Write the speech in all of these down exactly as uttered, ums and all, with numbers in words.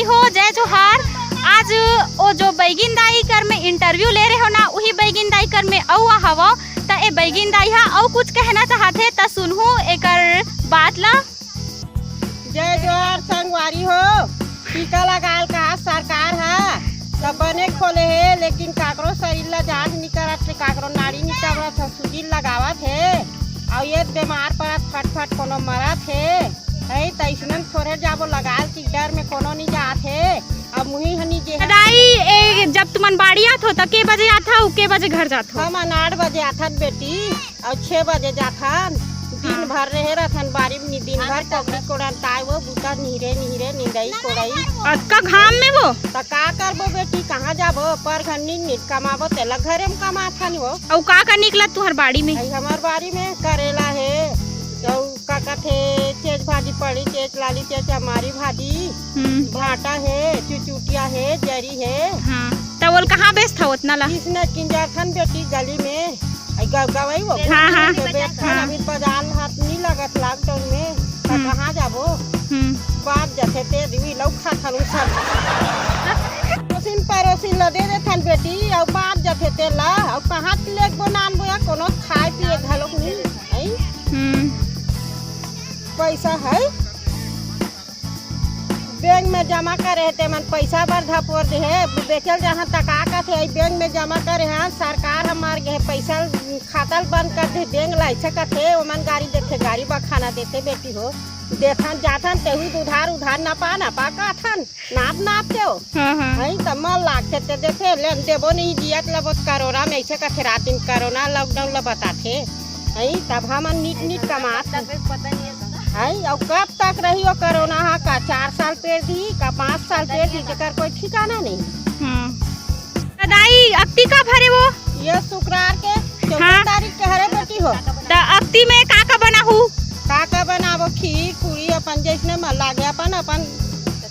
हो, जय जोहार। आज ओ जो बैगिन दाई कर में interview ले रहे हो ना, उही बैगिन दाई कर में अउ हवो। त ए बैगिन दाई हा अउ कुछ कहना चाहत हे, त सुनहू एकर बात ला। जय जोहार संगवारी हो। टीका लगाल का सरकार हा त बने खोले हे, लेकिन काकरो शरीर ला जांच नी करत हे, काकरो नाड़ी नी टबरत हे, सुजी लगावत हे, अउ ये बीमार पड़त फटफट कोनो मरत हे। है, त अइसने में थोरे जाबो लगाल कि डर में कोनो नी जात हे। अब मुही हनी जे दाई, ए, जब तुमन बाड़ी आत हो, त के बजे आत हो, के बजे घर जात हो? हमन आठ बजे आथन बेटी, अउ छह बजे जाथन। दिन हाँ। भर रहे रथन बारी में, दिन भर कोकरी कोड़न ताय वो, बुता निहरे निहरे निंदई कोड़ई। अतका घाम में वो? त का करबो बेटी, कहाँ जाबो? पर घर नी नीट कमाबो, तेला घरे में कमाथन वो। अउ का का निकलत तुहर बाड़ी में? अई हमर बारी में करेला हे, अउ का कथे, चेच भाजी पड़ी, चेच लाली, चेच अमारी भाजी, हम्म। भाटा हे, चुचुटिया हे, जरी हे। हाँ, त ओल कहाँ बेचथव ओतना ला? इसने किंजरथन बेटी गली में, आई गव-, गवई वो। हाँ, हाँ। तो बेचथन, हाँ। अभी बाजार हाथ नी लगत lockdown में, त हम्म। कहाँ जाबो? हम्म। बाप जथे ते दिवी लौ खाथन उ सब। पड़ोसिन पड़ोसिन ला दे देथन बेटी, अउ बाप जथे ते ला, अउ कहाँ लेगबो नानबो या कोनो खाए पिए घलोक नी। आई? हम्म। पैसा है, बैंक में जमा करे हे, ते मन पैसा बर धपोर दे हे, बेचल जहाँ तक का कथे, आई बैंक में जमा करे हे, सरकार हमार गे हे, पैसा खाता ल बंद कर दे, बैंक ला ऐसे कथे, ओमन गारी देथे, गारी बखाना देथे, बेटी हो, देथन जाथन, तेहू उधार, उधार नपा, नपा काथन। नाप नाप के हो। हाँ, हाँ। हई त मन लागथे ते देथे, लेन देबो नहीं जियत लबो कोरोना में ऐसे कथे रातिन कोरोना lockdown ल बताथे। हई तब हमन नीट नीट कमात हई। हई अउ कब तक रही वो कोरोना हा, का चार साल पेर दी, का पाँच साल पेर दी, जेकर कोई ठिकाना नहीं। हाँ। त दाई, अक्ती का भरे वो? ये शुक्रवार के चौदह हाँ। तारीख के हरे बेटी हो। त अक्ती में का का बनाहू? का का बनाबो? खीर पूरी अपन जैसने मन लागे, अपन अपन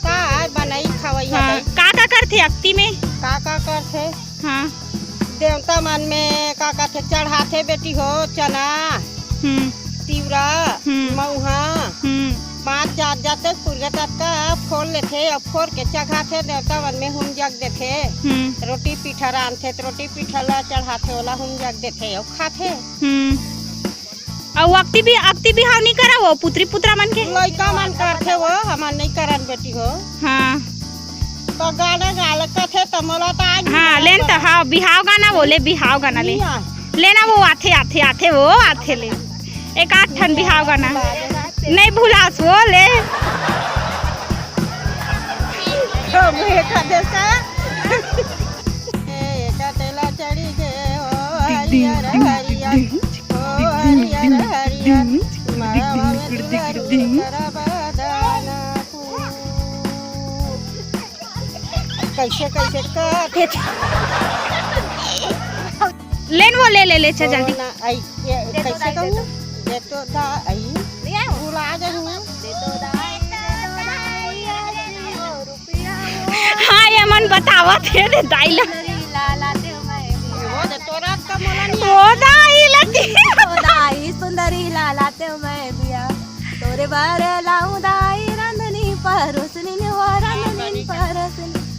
का बनाई खवई हाँ। हवे। का का करथे अक्ती में? का का करथे? हाँ। देवता मन में का का थे चढ़ाथे बेटी हो, चना। हम्म। तिवरा, हम्म। मऊहा, हम्म। बाँच जात जात तक पुरगा टटका फोर लेथे अउ फोर के चघाथे, देवता मन में हुम जग देथे। हम्म। रोटी पीठा रांधथे त रोटी पीठा ला चढ़ाथे, ओला हुम जग देथे अउ खाथे। हम्म। अउ अक्ती भी, अक्ती बिहाव नी करा वो पुत्री पुत्रा मन के? लइका मन करथे वो, हमन नइ करन बेटी हो। हाँ। त गाना गा ले कथे त मोला त आज हाँ, लेन त, हाँ, बिहाव गाना बोले, बिहाव गाना ले। नी आ। लेना वो आथे, आथे, आथे वो, आथे ले। एक आध ठन बिहाव गाना। नहीं भुलास वो ले। तो मुझे कथे से। ए, कटेला चढ़ी गे ओ हरियर हरियर, ओ हरियर हरियर, मड़वा में दुलरू करबा दाना। कैसे, कैसे कथे? लेन वो ले, ले, ले, चल जल्दी। ना, आई, ये, कैसे कहूँ? दे तो दा, आई। भुला जाऊँ। हाँ, ये मन बतावत हे रे दाई ला। वो दे, तोरा का मोला नहीं वो दाई लती। ओ दाई सुंदरी लाला ते मैं बिया। तोरे बर लाऊं दाई रंधनी परोसनी ने वो रंधनी परोसनी।